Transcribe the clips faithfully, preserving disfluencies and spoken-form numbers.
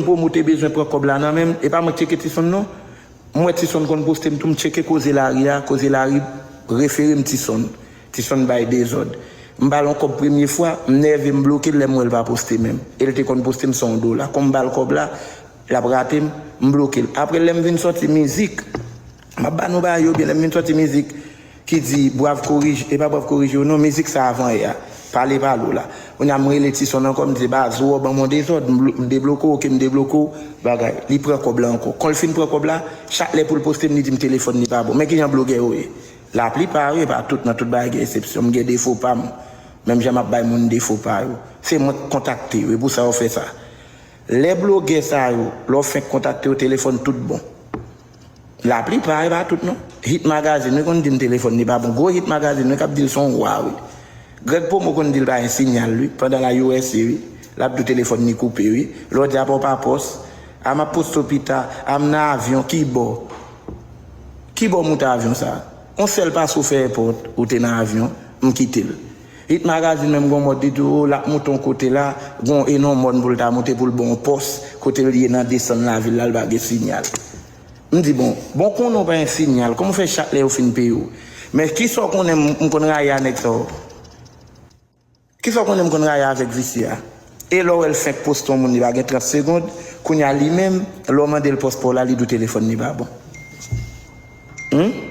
Promo te bezwen pran kòb la nan men m, e pa mwen k tcheke Tison non. M wè Tison konn poste m tou, m tcheke Koze Lari a, Koze Lari refere m Tison. Tison bay dezòd. M ba l yon kòb premye fwa, m nève, m bloke l lè m wè l pa poste menm. E l te konn poste m san dola. Kòm m ba l kòb la, l ap rate m, m bloke l. Apre lè m vin sòti mizik, m ap ba nou bagay yo byen, lè m vin sòti mizik ki di Bwav Korije, e pa Bwav Korije w non, mizik sa avan yè a, Pale Pale w la. Kounye a m rele Tison ankò, m di Bazo, w ban m yon dezòd, m blo- m debloke w, oke, m debloke w, bagay. Li pran kòb la ankò. Kon l fin pran kòb la, chak lè pou l poste m, li di m telefòn li pa bon. Men kijan blogè yo ye. Laplipa yo, e pa tout, nan tout bagay gen eksepsyon. M gen defo pa m. Menm jan m ap bay moun defo pa yo. Se mwen k kontakte yo, e pou sa yo fè sa. Lè blogè sa yo, lè w fenk kontakte yo, telefòn tout bon. Laplipa, e pa tout non. Hit Magazine, wi, konn di m telefòn li pa bon. Gwo Hit Magazine, wi, k ap di l se yon wa, wi. Greg Pomo konn di l pa gen sinyal, wi, pandan l al U S A, wi. L ap di w telefòn li koupe, wi. Lè w di apa w pa pòs, a m ap poste w pita, a m nan avyon, kibò? Kibò w moute avyon sa? Yon sèl pase w fè èpòt, ou te nan avyon, m kite l. Hit Magazine menm gon mòd li di w, o, l ap moute yon kote la, gon e nan yon mòn pou l ta moute pou l ba w yon pòs, kote l ye nan desann lavil la, l pa gen sinyal. M di, bon, bon konnen w pa gen sinyal, kòman w fè chak lè yo fin peye w? Men kisa w konnen m, m konn rayi a nèg sa yo? Kisa w konnen m konn rayi avèk visye a? E lè w wè l fenk poste yon moun, li pa gen trant segond, kounye a li menm, lè w mande l pòs pa w la, li di w telefòn li pa bon. Humm?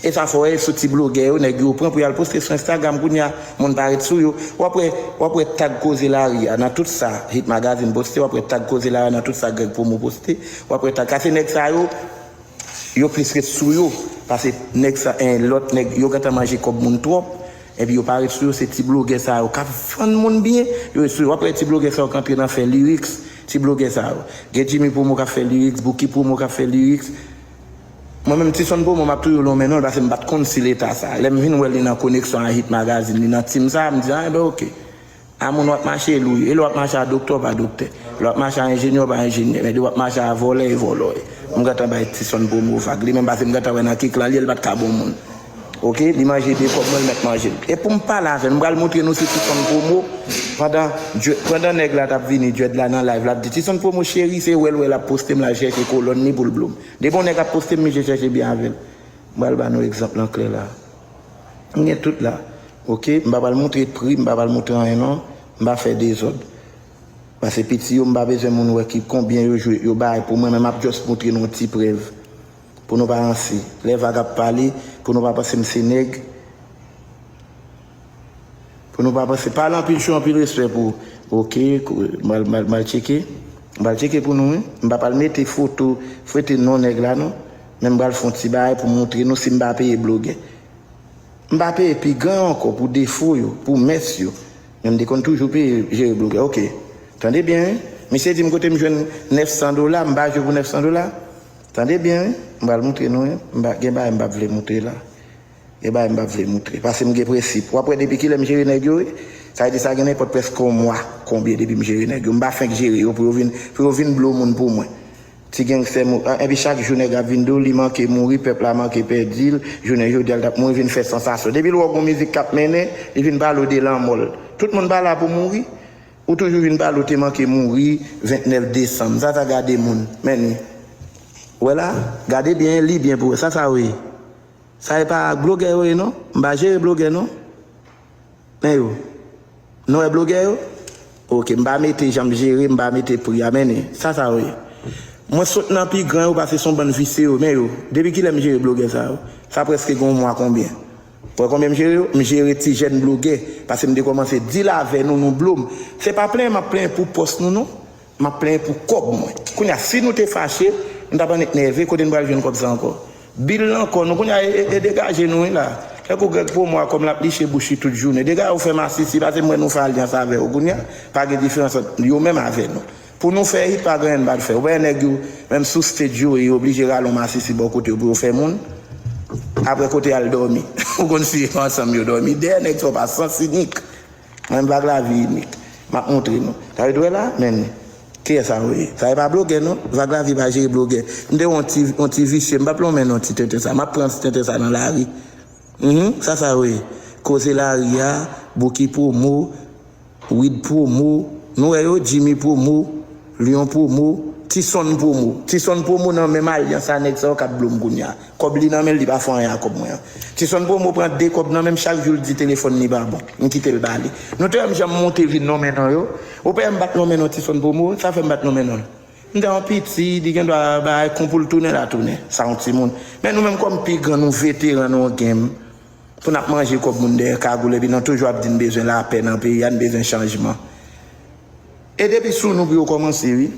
E sa fè w wè sou ti blogè yo, nèg yo pran pou y al poste sou Instagram, kounye a, moun pa ret sou yo. W ap wè, w ap wè tag Koze Lari a nan tout sa Hit Magazine poste, w ap wè tag Koze Lari a nan tout sa Greg Pomo poste, w ap wè tag, kase nèg sa yo, yo plis ret sou yo, pase nèg sa, en, lòt nèg, yo gentan manje kòb moun twòp, epi yo pa ret sou yo, se ti blogè sa yo k ap vann moun byen, yo ret sou yo. W ap wè ti blogè sa yo k antre nan fè lyrics, ti blogè sa yo. Gen Jimmy Promo k ap fè lyrics, Bookie Promo k ap fè lyrics. Mwen menm, Tison Promo, m ap toujou lonmen non l, pase m pa t konn si l eta sa. Lè m vin wè li nan koneksyon a Hit Magazine, li nan team sa, m di, a, enben, oke. A moun w ap mache, e l ou ye. E lè w ap mache a doktè, w pa doktè. Lè w ap mache a enjenyè, w pa enjenyè. Men lè w ap mache a vòlè, e vòlè w ye. M gentan bay Tison Promo vag. Li menm, pase m gentan wè nan ki klan li ye, l pa t ka bon moun. Oke, li manje de kòb mwen, l mèt manje l. E pou m pale avè l, m pral montre nou se Tison Promo. Pandan, pandan nèg la t ap vini, Dread la nan live, l ap di, Tison Promo cheri, se wè l wè l ap poste m, l al chèche kolòn li pou l blo m. Depi yon nèg ap poste m, misye chèche byen avè l. M pral ba nou egzanp lan klè la. M gen tout la. Oke, m pa pral montre pri, m pa pral montre anyen non. M pa fè dezòd. Pase piti yo, m pa bezwen moun wè ki konbyen yo jwe, yo bay pou mwen, men m ap just montre nou yon ti prèv. Pou nou pa ranse. Lè vag ap pale, pou nou pa panse m se nèg. Pou nou pa panse. Pale anpil cho, anpil respè pou. Oke, m al, m al, m al tcheke. M al tcheke pou nou, wi. M pa pral mete foto, fwete non nèg la, non. Men m pral fè yon ti bagay pou montre nou si m pa peye blogè. M pa peye pi gran ankò pou defo yo, pou mès yo. Men m te konn toujou peye jere blogè. Oke. Tande byen, wi. Misye di m kote m jwenn nèf san dola, m pa jwe pou nèf san dola. Tande byen, wi. M pral montre nou, wi. M pa, gen bagay m pa vle montre la. Gen bagay m pa vle montre. Pase m gen prensip. W ap wè depi kilè m jere nèg yo, wi. Sa vle di sa gen nenpòt prèske yon mwa konbyen depi m jere nèg yo. M pa fenk jere yo pou yo vin, pou yo vin blo moun pou mwen. Ti gangstè mou, a, epi chak jou nèg ap vin di w li manke mouri, pèp la manke pèdi l, jounen jodi a l t ap mouri, vin fè sansasyon. Depi l wè w gon mizik k ap mennen, li vin pale w de lanmò l. Tout moun pa la pou mouri. Ou toujou vin pale w te manke mouri ventnèf desanm. Sa sa gade moun. Men li. Wè la, gade byen, li byen pou wè. Sa sa w ye. Sa e pa blogè yo ye non. M pa jere blogè non. Men yo. Nou wè blogè yo? Oke, m pa mete jan m jere, m pa mete pri a, men li. Sa sa w ye. Mwen sot nan pi gran yo pase se yon bann visye yo, men yo. Depi kilè m jere blogè sa yo? Sa prèske gen yon mwa konbyen? Wè konbyen m jere yo? M jere ti jèn blogè, pase m te kòmanse deal avè nou, nou blo m. Se pa plenyen m ap plenyen pou pòs nou non. M ap plenyen pou kòb mwen. Kounye a, si nou te fache, m t ap annik nève, kote n pral jwenn kòb sa ankò? Bil lan kò nou, kounye a, e, e, e degaje nou, wi, la. Tankou Greg Pomo a, kòm l ap liche bouch li tout jounen. Degaje w fè masisi, pase m wè nou fè alyans avè yo, kounye a, pa gen diferans ant yo menm avè nou. Pou nou fè hit, pa gen anyen n pa t fè. Ou pa wè nèg yo, menm sou stage yo, yo oblije rale yon masisi bò kote yo pou yo fè moun. Apre kote y al dòmi. Ou konn si yo ansanm yo dòmi. Dèyè nèg sa yo pa Sans Inik. Mwen, Vag Lavi inik. M ap montre nou. Sa yo t wè la, men kiyès sa yo ye? Sa yo pa blogè, non. Vag Lavi pa jere blogè. M te wè yon ti, yon ti visye, m p ap lonmen non ti tenten sa. M ap pran ti tenten sa nan lari. Mhm, sa sa yo ye? Koze Lari a, Bouki Promo, Wid Promo, nou wè yo, Jimmy Promo. Lyon Promo, Tison Promo. Tison Promo nan menm alyans a nèg sa yo k ap blo m kounye a. Kòb li nan men l, li pa fè anyen a kòb mwen an. Tison Promo pran de kòb nan men m, chak jou l di telefòn li pa bon. M kite l ba li. Nou te wè m jan m monte vin nonmen non yo. Ou pa wè m bat nonmen non Tison Promo, sa fè m bat nonmen non l. M te yon piti, li gen dwa bay kon pou l tounen la tounen. Sa yon timoun. Men nou menm kòm pi gran, nou veteran nan yon game. Pou n ap manje kòb moun dèyè kagoul, epi nou toujou ap di n bezwen lapè nan peyi a, n bezwen chanjman. E depi sou nou pou yo kòmanse, wi.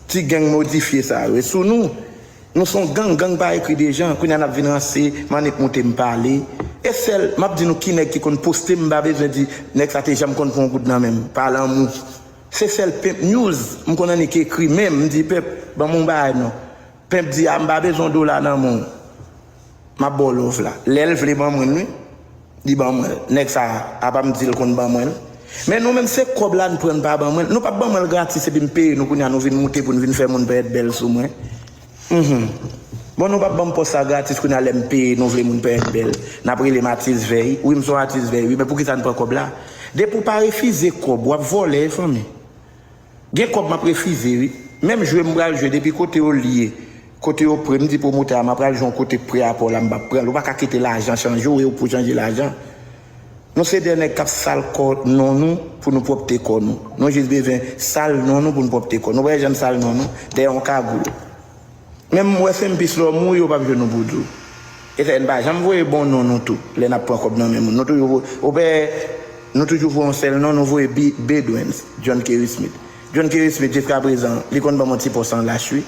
Ti gang modifye sa yo. E sou nou, nou se yon gang, gang pa ekri de jan. Kounye a n ap vin ranse, m annik moute m pale. E sèl, m ap di nou ki nèg ki konn poste, m pa bezwen di nèg sa te janm konn pran yon goud nan men m. Pa lanmou. Se sèl Pimp News, m konn annik ekri menm, m di pèp, ban m yon bagay non. Pimp di a, m pa bezwen yon dola nan men w. M ap ba w love la. Lè l vle ban mwen l, wi. Li ban mwen l. Nèg sa, apa m di l konn ban mwen l. Men nou menm se kòb la n pran n pa ban mwen l. Nou p ap ban mwen l gratis epi m peye nou kounye a nou vin moute pou n vin fè moun parèt bèl sou mwen. Mhm. Bon, nou p ap ban m pòs sa gratis kounye a lè m peye nou vle moun parèt bèl. N ap rele m atis vèy. Wi, m se yon atis vèy, wi, men poukisa n pran kòb la? Depi w pa refize kòb, w ap vòlè, fanmi. Gen kòb m ap refize, wi. Menm jwe m pral jwe, depi kote yo l ye, kote yo pre, m di pwomotè a, m ap pral jwe yon kote k pre a pa w la, m p ap pran l. Ou pa ka kite lajan chanje w, e w pou chanje lajan. Nou se de nèg k ap sal kò non nou pou nou pwòpte kò nou. Nou jis bezwen sal non nou pou n pwòpte kò nou. Ou pa wè jan n sal non nou dèyè yon kagoul. Menm m wè se m pis lò mouri, yo p ap jwenn nou pou di w. E sa, n pa janm voye bon non nou tou, lè n ap pran kòb nan men moun. Nou toujou vo-, ou pè, nou toujou voye yon sèl non, nou voye Bi-, Bedouins, John Kerry Smith. John Kerry Smith, jiskaprezan, li konn ban m yon ti pòs an lach, wi.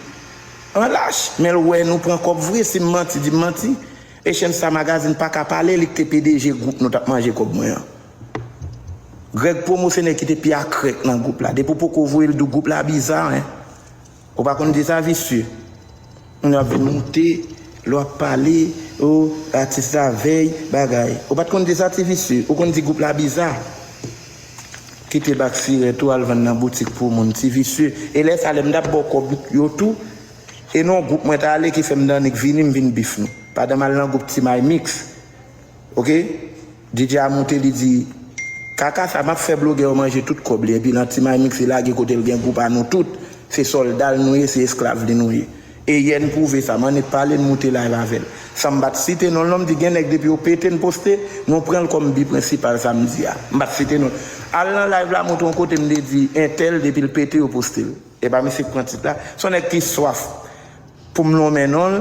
An lach, men l wè nou pran kòb vre, si m manti, di m manti. Echanj sa magazin pa ka pale, li ki te P D G gwoup nou t ap manje kòb mwen an. Greg Promo se nèg ki te pi akrèk nan gwoup la. Depi w poko voye l di w gwoup la biza, en. Ou pa konn di sa, visye. Moun ap vin moute, lè w ap pale, o, atis la vèy, bagay. Ou pa t konn di sa, ti visye. Ou konn di gwoup la biza. Kite bak sirèt ou al vann nan boutik pou moun, ti visye. E lè sa, lè m t ap ba w kòb yo tou, e nan yon gwoup mwen t ale ki fè m annik vini, m vin bif nou. Pandan m al nan gwoup Team I-Mix, oke? D J a moute, li di, kaka sa m ap fè blogè yo manje tout kòb li, epi nan Team I-Mix li lage kote l gen gwoup a nou tout, se sòlda l nou ye, se esklav li nou ye. E yè n pwouve sa, m annik pale, n moute live avè l. San m pa t site non l non, m di gen nèg depi yo pete n poste, nou pran l kòm bi prensipal sa m di a. M pa t site non l. Al nan live la, montre yon kote m te di entèl depi l pete yo poste l. E pa misye k pran tit la. Se yon nèg ki swaf pou m nonmen non l,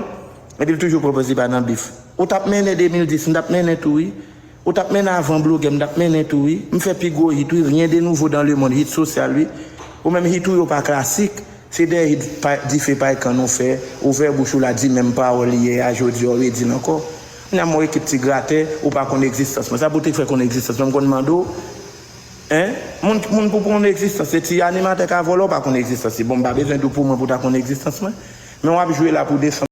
epi l toujou pran pozisyon pa nan bif. Ou t ap mennen de mil dis, m t ap mennen tou, wi. Ou t ap mennen avan blogè, m t ap mennen tou, wi. M fè pi gwo hit, wi. Rien de nouveau dans le monde, hit sosyal, wi. Ou menm hit ou yo pa klasik, se de hit pa, dife paykan nou fè, ouvè bouch ou la di menm pawòl yè a, jodi a w redi l ankò. Kounye a m yon ekip ti gratè, ou pa konn egzistans mwen. Sa pou w te fè konn egzistans mwen, m konn mande w. Hein? Moun, moun pou konn egzistans, se ti animatè ka vòlè, w pa konn egzistans li. Bon, m pa bezwen di w pou mwen pou w ta konn egzistans mwen. Men w ap jwe la pou desann.